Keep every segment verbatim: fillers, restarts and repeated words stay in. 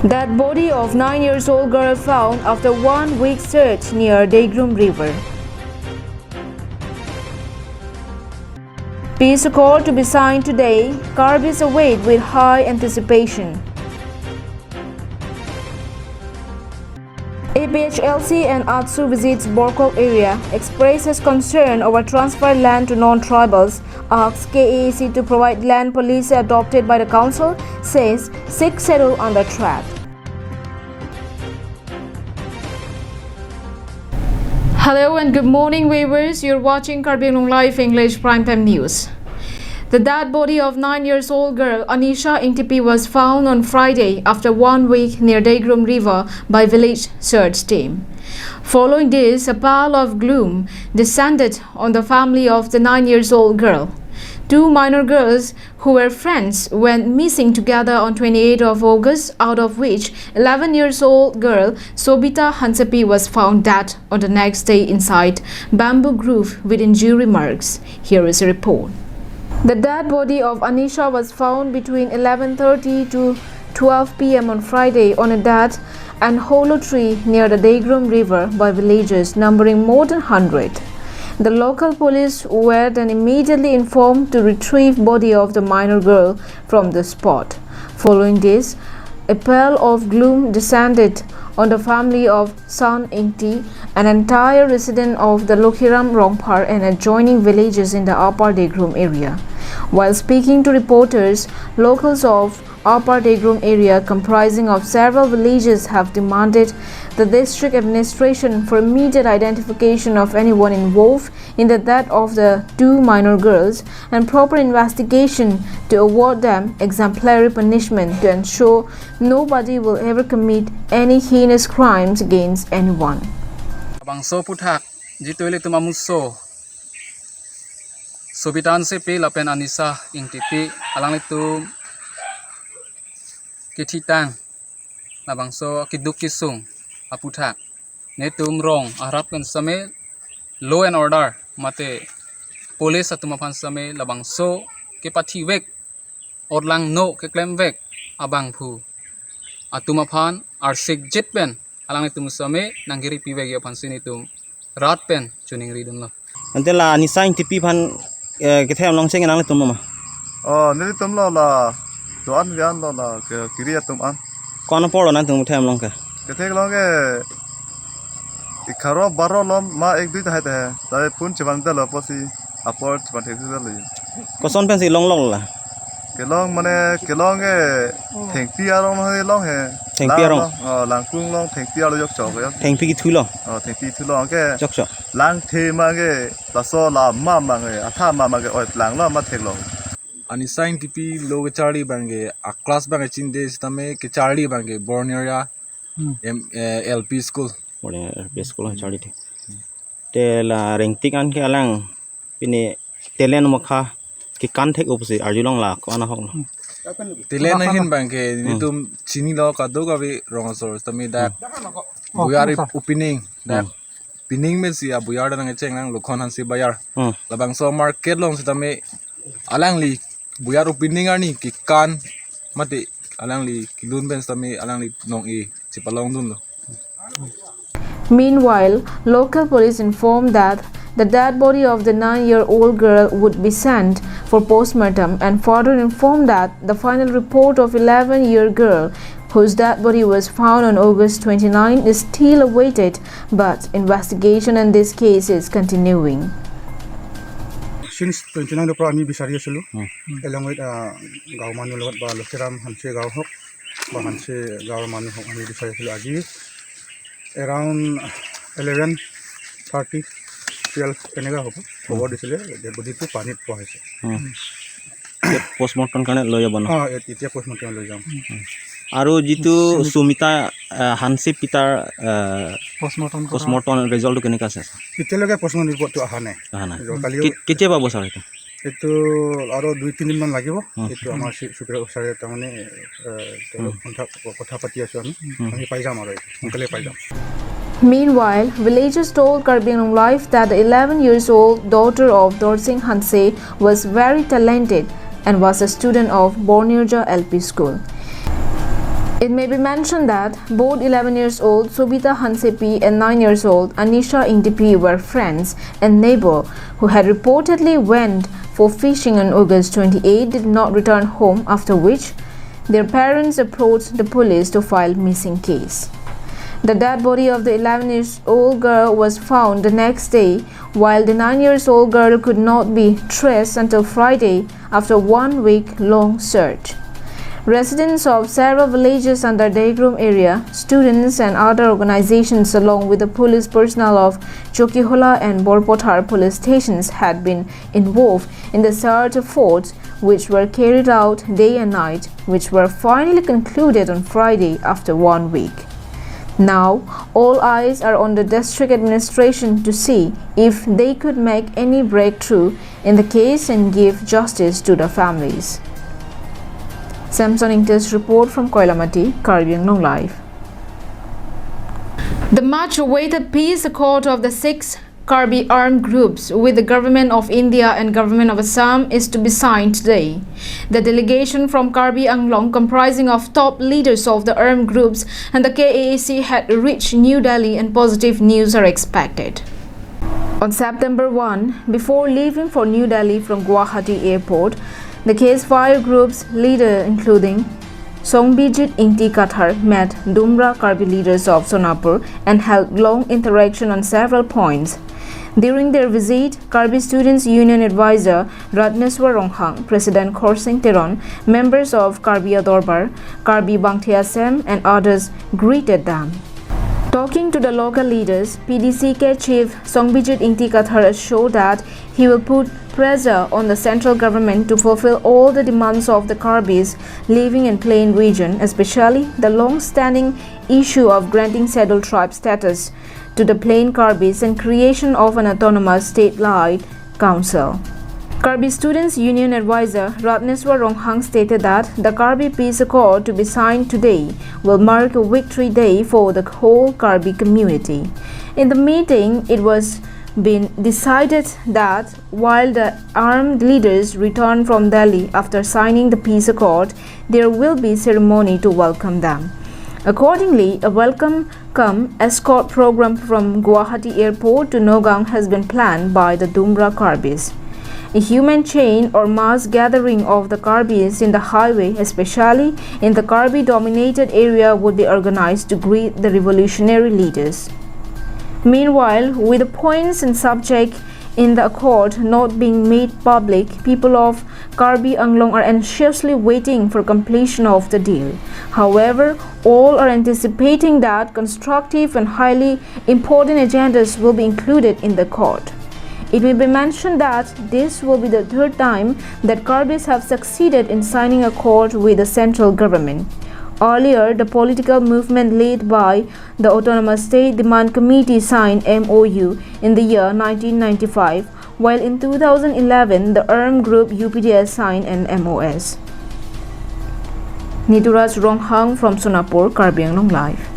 Dead body of nine years old girl found after one week search near Degrum River. Peace accord to be signed today, Karbis await with high anticipation. A P H L C and ADSU visits Borkok area, expresses concern over transfer land to non-tribals, asks K A A C to provide land policy adopted by the council, says Sixth Schedule under threat. Hello and good morning, viewers. You're watching Karbi Anglong Live English Primetime News. The dead body of nine years old girl Anisha Ingtipi was found on Friday after one week near Degrum River by village search team. Following this, a pall of gloom descended on the family of the nine years old girl. Two minor girls who were friends went missing together on twenty-eighth of August, out of which eleven years old girl Sobita Hansepi was found dead on the next day inside bamboo grove with injury marks. Here is a report. The dead body of Anisha was found between eleven thirty to twelve p m on Friday on a dead and hollow tree near the Degrum River by villagers numbering more than hundred. The local police were then immediately informed to retrieve body of the minor girl from the spot. Following this, a pall of gloom descended on the family of San Ingti, an entire resident of the Lokhiram Rongphar and adjoining villages in the Upper Degrum area. While speaking to reporters, locals of Upper Degrum area, comprising of several villages, have demanded the district administration for immediate identification of anyone involved in the death of the two minor girls and proper investigation to award them exemplary punishment to ensure nobody will ever commit any heinous crimes against anyone. Labangso aphuthak jitu ilitum amuso Sobita Hansepi lapen Anisha Ingtipi alanglitum kethitang labangso keduk kesung aphuthak netum rong arat pen sitame law and order mate police atum aphan sitame labangso kepathiwek, orlangno keklemvek abangphu atum aphan arsikjit pen alanglitum sitame nangkiri pivek aphansi netum rat pen choningri dunlo. Ante la Anisha Ingtipi aphan, eh, kethe along cheng nanglitum ma? Oh, nelitum lo la doan vian lo la ke kiri atum an. Ko-an apor lo nangtum kethe along ke? Kethe along ke egharo baro lo ma ek dui tahai tahai. Tare pun chevan dalo pusi apor chevan thek dalo. Koson pensi longlok la? Kelong mane kelong ke thengpi arong he long he. Thengpi arong? Lang long, oh, langkung long thengpi arong jokchok ya. Thengpi kethu lo? Oh, thengpi kethu long ke. Jokchok. Langthe ma ke laso la ma ma ke atha ma ma ke oi lang lo ma thek lo. Anisha Ingtipi lo kecharli abang ke a class abang ke chinde sitame kecharli abang ke Bornir area Hmm. M, eh, L P school. Bornir area L P school kecharli the. Te la rengtik an ke alang pine talent mokha kekan thek-o pusi arjulong la ko-an ahok lo. Talent ahin abang ke Hmm. netum chinilo kadokave rong asor sitame dak Hmm. buyar Oh, ip-, opening dak Hmm. pining pensi abuyar dak nangcheng nang Lokhon Hanse Bayar. Hmm. Labangso market along sitame alangli buyar opening arni kekan mate alangli kelun pen sitame alangli nong-e chepalong dunlo. Meanwhile, local police informed that the dead body of the nine-year-old girl would be sent for postmortem and further informed that the final report of eleven-year girl, whose dead body was found on August twenty-nine, is still awaited, but investigation in this case is continuing. Since twenty-nine apra ami bisari asilong. Hmm. Along with, uh, gaon manu logot ba Lokhiram Hanse gaon ahok ba Hanse gaon manu ahok ami bisari asilong aji. Around eleven thirty, twelve এনেকা হ'ব। খবৰ দিছিলে যে বডিটো পানীত পোৱা হৈছে। হুম। এতিয়া পোষ্টমৰ্টম কাৰণে লৈ যাব ন? অ, এ-, এতিয়া পোষ্টমৰ্টম লৈ যাম। আৰু যিটো সুমিতা, আহ, হানসি পিতাৰ, আহ, পোষ্টমৰ্টম কৰা পোষ্টমৰ্টম ৰিজাল্টটো কেনেকা আছে? এতিয়ালৈকে পোষ্টমৰ্টম ৰিপৰ্টটো অহা নাই। অহা নাই। কালি কে-, কেতিয়া পাব ছাৰ এইটো? এইটো আৰু দুই তিনিদিনমান লাগিব। হুম। এইটো আমাৰ চি-, চুপাৰ ছাৰে তাৰমানে, এ, তেওঁলোক হুম। কথা, কথা পাতি আছো আমি। হুম। আমি পাই যাম আৰু এইটো, সোনকালে পাই যাম। Meanwhile, villagers told Karbi Anglong Live that the eleven years old daughter of Dorsing Hanse was very talented and was a student of Bornirja L P School. It may be mentioned that both eleven years old Sobita Hansepi and nine years old Anisha Ingtipi were friends and neighbor who had reportedly went for fishing on August twenty-eight did not return home, after which their parents approached the police to file missing case. The dead body of the eleven years old girl was found the next day, while the nine years old girl could not be traced until Friday after one week long search. Residents of several villages under Degrum area, students and other organizations along with the police personnel of Chokihola and Borpathar police stations had been involved in the search efforts, which were carried out day and night, which were finally concluded on Friday after one week. Now, all eyes are on the district administration to see if they could make any breakthrough in the case and give justice to the families. Samson Ingti's report from Koilamati, Karbi Anglong Live. The much-awaited peace accord of the six Karbi armed groups with the Government of India and Government of Assam is to be signed today. The delegation from Karbi Anglong, comprising of top leaders of the armed groups and the K A A C, had reached New Delhi and positive news are expected. On September one, before leaving for New Delhi from Guwahati airport, the ceasefire group's leader, including Songbijit Ingti Kathar, met Dumra Karbi leaders of Sonapur and held long interaction on several points. During their visit, Karbi Students Union advisor Ratneswar Ronghang, President Khorsing Teron, members of Karbi Adorbar, Karbi Bangthea Sem and others greeted them. Talking to the local leaders, P D C K chief Songbijit Ingti Kathar assured that he will put pressure on the central government to fulfill all the demands of the Karbis living in plain region, especially the long-standing issue of granting Scheduled Tribe status to the plain Karbis and creation of an autonomous state-like council. Karbi Students Union advisor Ratneswar Ronghang stated that the Karbi peace accord to be signed today will mark a victory day for the whole Karbi community. In the meeting, it was been decided that while the armed leaders return from Delhi after signing the peace accord, there will be ceremony to welcome them. Accordingly, a welcome cum escort program from Guwahati airport to Nagaon has been planned by the Dumra Karbis. A human chain or mass gathering of the Karbis in the highway, especially in the Karbi-dominated area, would be organized to greet the revolutionary leaders. Meanwhile, with the points and subject in the accord not being made public, people of Karbi Anglong are anxiously waiting for completion of the deal. However, all are anticipating that constructive and highly important agendas will be included in the accord. It may be mentioned that this will be the third time that Karbis have succeeded in signing accord with the central government. Earlier, the political movement led by the Autonomous State Demand Committee signed M O U in the year nineteen ninety-five, while in two thousand eleven, the armed group U P D S signed an M O S. Nituraj Ronghang from Sonapur, Karbi Anglong Live.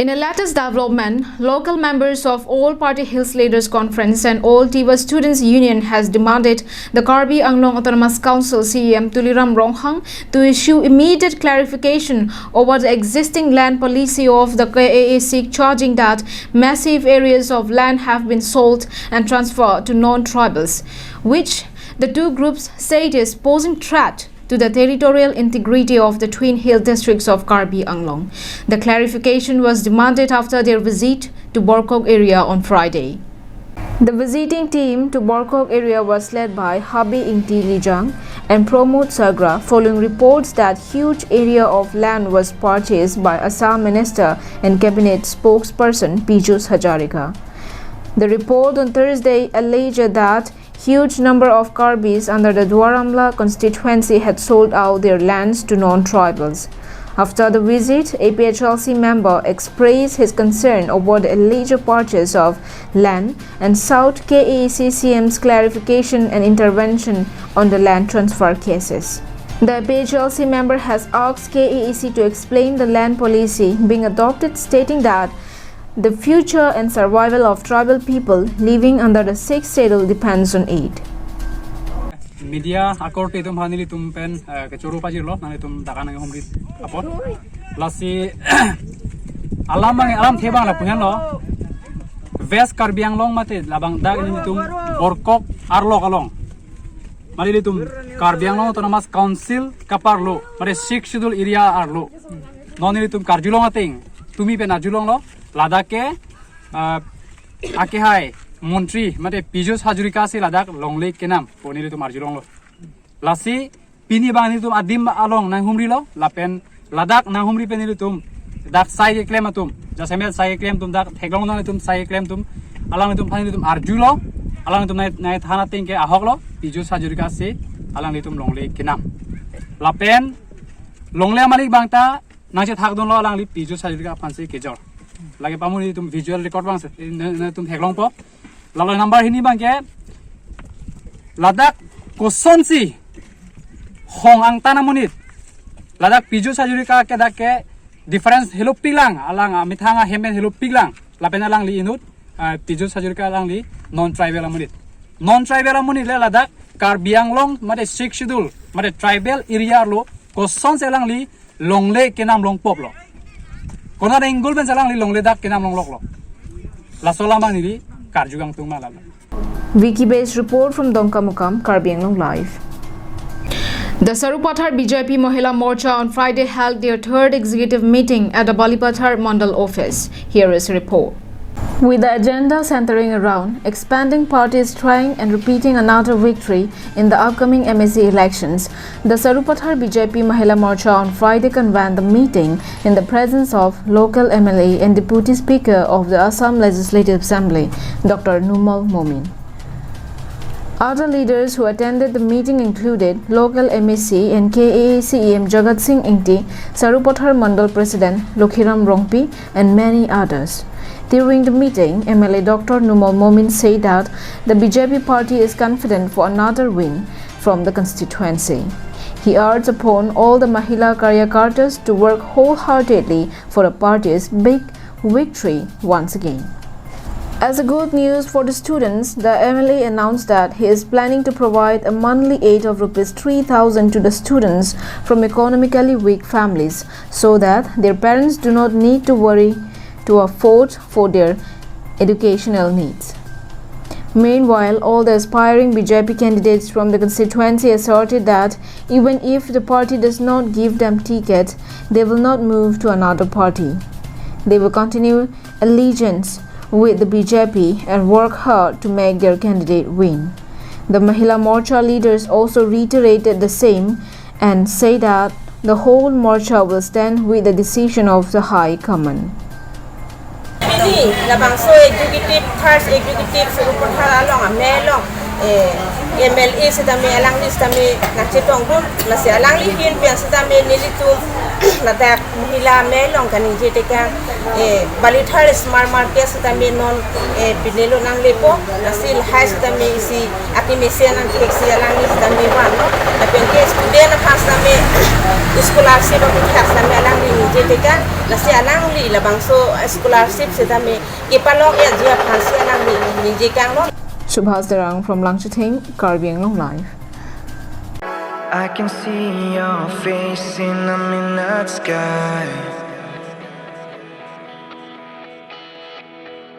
In the latest development, local members of All Party Hills Leaders Conference and All Tiwa Students Union has demanded the Karbi Anglong Autonomous Council C E M Tuliram Ronghang to issue immediate clarification over the existing land policy of the K A A C, charging that massive areas of land have been sold and transferred to non-tribals, which the two groups said is posing threat to the territorial integrity of the twin hill districts of Karbi Anglong. The clarification was demanded after their visit to Borkok area on Friday. The visiting team to Borkok area was led by Habe Ingti Rijang and Pramod Sagra, following reports that huge area of land was purchased by Assam Minister and Cabinet Spokesperson Piyush Hazarika. The report on Thursday alleged that huge number of Karbis under the Duar Amla constituency had sold out their lands to non-tribals. After the visit, A P H L C member expressed his concern over the alleged purchase of land and sought K A A C C M's clarification and intervention on the land transfer cases. The A P H L C member has asked K A A C to explain the land policy being adopted, stating that the future and survival of tribal people living under the Sixth Schedule depends on it. Media akorte atum aphan nelitum pen, eh, kechoro pajirlo, nanglitum dak nang humri apot. Lasi alam abang, alamthe abang lapu-an lo. West Karbi Anglong mate labang dak nelitum Borkok arlok along. Mate nelitum Karbi Anglong Autonomous Council kaparlo, mate Sixth Schedule area arlo. Non nelitum karjulong ateng, tumi pen arjulonglo, ladak ke, ah, akehai montri, mate Piyush Hazarika si ladak longle kenam pu nelitum arjulonglo. Lasi pini abang nelitum adim along nang humrilo, lapen ladak nang humri pen nelitum dak sai keklem atum, jasemet sai keklem atum, dak theklong nang nelitum sai keklem atum, alanglitum aphan nelitum arjulo, alanglitum nai, nai than ateng ke ahoklo, Piyush Hazarika si alanglitum longle kenam. Lapen longle amalik abang ta nangchethakdunlo alangli Piyush Hazarika aphan si kejor. Lake pamu nelitum visual record abang si, ne-, nelitum theklongpo. Lalo number hini abang ke, ladak kosonsi hong angtan amonit, ladak Piyush Hazarika ke dak ke difference helopiklang, alang amethang ahem pen helopiklang, lapen alangli inut, ah, Piyush Hazarika alangli non-tribal amonit. Non-tribal amonit le ladak Karbi Anglong mate Sixth Schedule mate tribal area arlo kosonsi alangli longle kenam longpoplo. Konat angle pen si alangli longle dak kenam longloklo. Laso alam abang neli karju kangtung ma lalo. Vicky Base report from Dongkamukam, Karbi Anglong Live. The Sarupathar B J P Mahila Morcha on Friday held their third executive meeting at the Balipathar Mandal office. Here is a report. With the agenda centering around expanding parties trying and repeating another victory in the upcoming M A C elections, the Sarupathar B J P Mahila Morcha on Friday convened the meeting in the presence of local M L A and Deputy Speaker of the Assam Legislative Assembly, Doctor Numal Momin. Other leaders who attended the meeting included local M A C and K A A C E M Jagat Singh Engti, Sarupathar Mandal President Lokhiram Rongpi, and many others. During the meeting, M L A Doctor Numal Momin said that the B J P party is confident for another win from the constituency. He urged upon all the Mahila Karyakartas to work wholeheartedly for a party's big victory once again. As a good news for the students, the M L A announced that he is planning to provide a monthly aid of rupees three thousand to the students from economically weak families so that their parents do not need to worry to afford for their educational needs. Meanwhile, all the aspiring B J P candidates from the constituency asserted that even if the party does not give them ticket, they will not move to another party. They will continue allegiance with the B J P and work hard to make their candidate win. The Mahila Morcha leaders also reiterated the same and say that the whole Morcha will stand with the decision of the High Command. Pini labangso executive, first executive Sarupathar along, amei along, eh, M L A sitame alangli sitame nangchetongdun, lasi alangli ahin pen sitame nelitum ladak Mahila amei along kaningje tekang, eh, Balipathar Smart Market sitame non, eh, pinelo nanglepo, lasi lahai sitame isi akemesen nangtheksi alangli sitame vanlo. Lapen ke student aphan sitame scholarship aphuthak sitame alangli ningje tekang, lasi alangli labangso scholarship sitame kepalok-etji aphansi alangli ningje kanglo. Subhas Terang from Langchithing, Karbi Anglong Live. I can see your face in the midnight sky.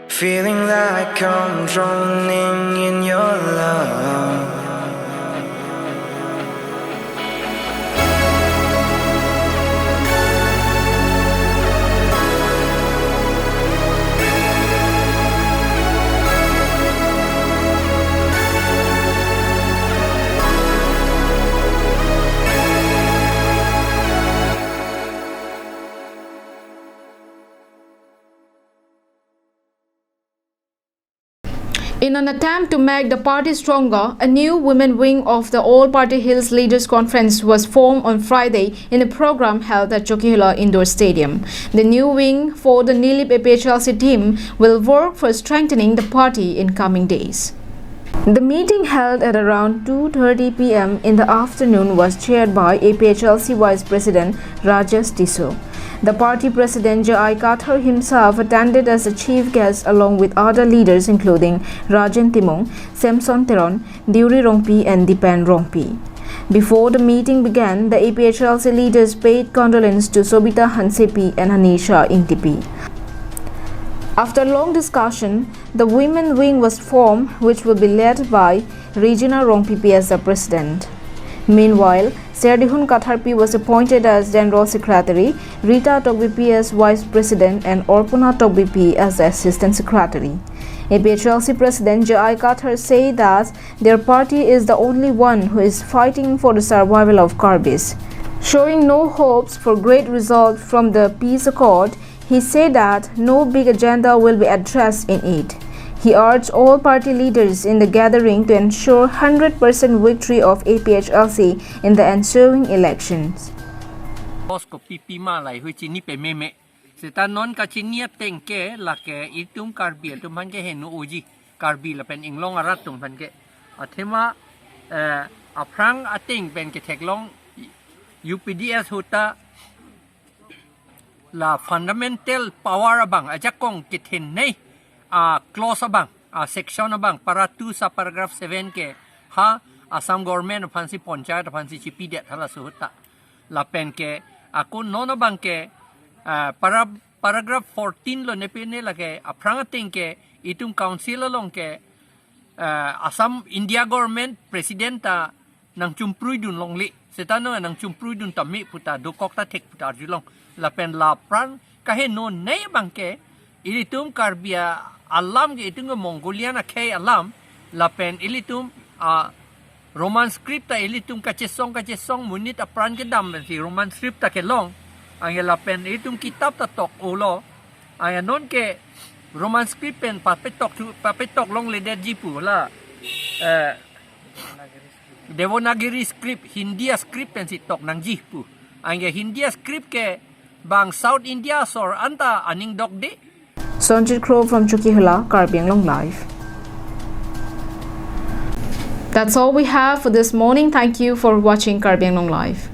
Feeling like I'm drowning in your love. In an attempt to make the party stronger, a new women wing of the All Party Hills Leaders Conference was formed on Friday in a program held at Chokihola Indoor Stadium. The new wing for the Nilip A P H L C team will work for strengthening the party in coming days. The meeting, held at around two thirty p m in the afternoon, was chaired by A P H L C Vice President Rajesh Tisso. The party president J I Kathar himself attended as a chief guest along with other leaders including Rajen Timung, Samson Teron, Deuri Rongpi and Dipen Rongpi. Before the meeting began, the A P H L C leaders paid condolence to Sobita Hansepi and Hanisha Ingtipi. After long discussion, the women wing was formed, which will be led by Regina Rongpipi as the president. Meanwhile, Serdihun Katharpi was appointed as General Secretary, Rita Tokbipi as Vice President, and Orpuna Tokbipi as the Assistant Secretary. A P H L C President J I Kathar said that their party is the only one who is fighting for the survival of Karbis. Showing no hopes for great result from the peace accord, he said that no big agenda will be addressed in it. He urged all party leaders in the gathering to ensure hundred percent victory of A P H L C in the ensuing elections. Boss ko pipi ma lahai hui chini pememe. Seta non kachini ateng ke lake itum Karbi atum aphan ke heno oji. Karbi lapen inglong arat atum aphan ke. Athema eh, aphrang ateng pen ketheklong U P D S ahut ta la fundamental power abang ajakong kethenei a clause abang a section abang para two subparagraph seven ke ha Assam government aphansi panchayat aphansi chipidet halaso ahut ta. Lapen ke ako non abang ke ah, para paragraph fourteen lo nepine lake aphrang ateng ke itum council along ke ah, Assam India government president ta nangchumprui dun longle. Seta no nangchumprui dun tame puta dokok ta thek puta arjulong. Lapen la apran kaheno nei abang ke ilitum Karbi alam ke itum ke Mongolian akhei alam lapen ilitum a Roman script ta ilitum kachesong kachesong monit apran kedam pensi Roman script ta kelong. Anke lapen ilitum kitab ta tok olo. Anke non ke Roman script pen papetok thu- papetok longledetji pu la eh, Devanagari script, Hindi a script pensi tok nangji pu. Anke Hindi a script ke bang South India asor anta aning dokde. Sonjit Kro from Chokihola, Karbi Anglong Live. That's all we have for this morning. Thank you for watching Karbi Anglong Live.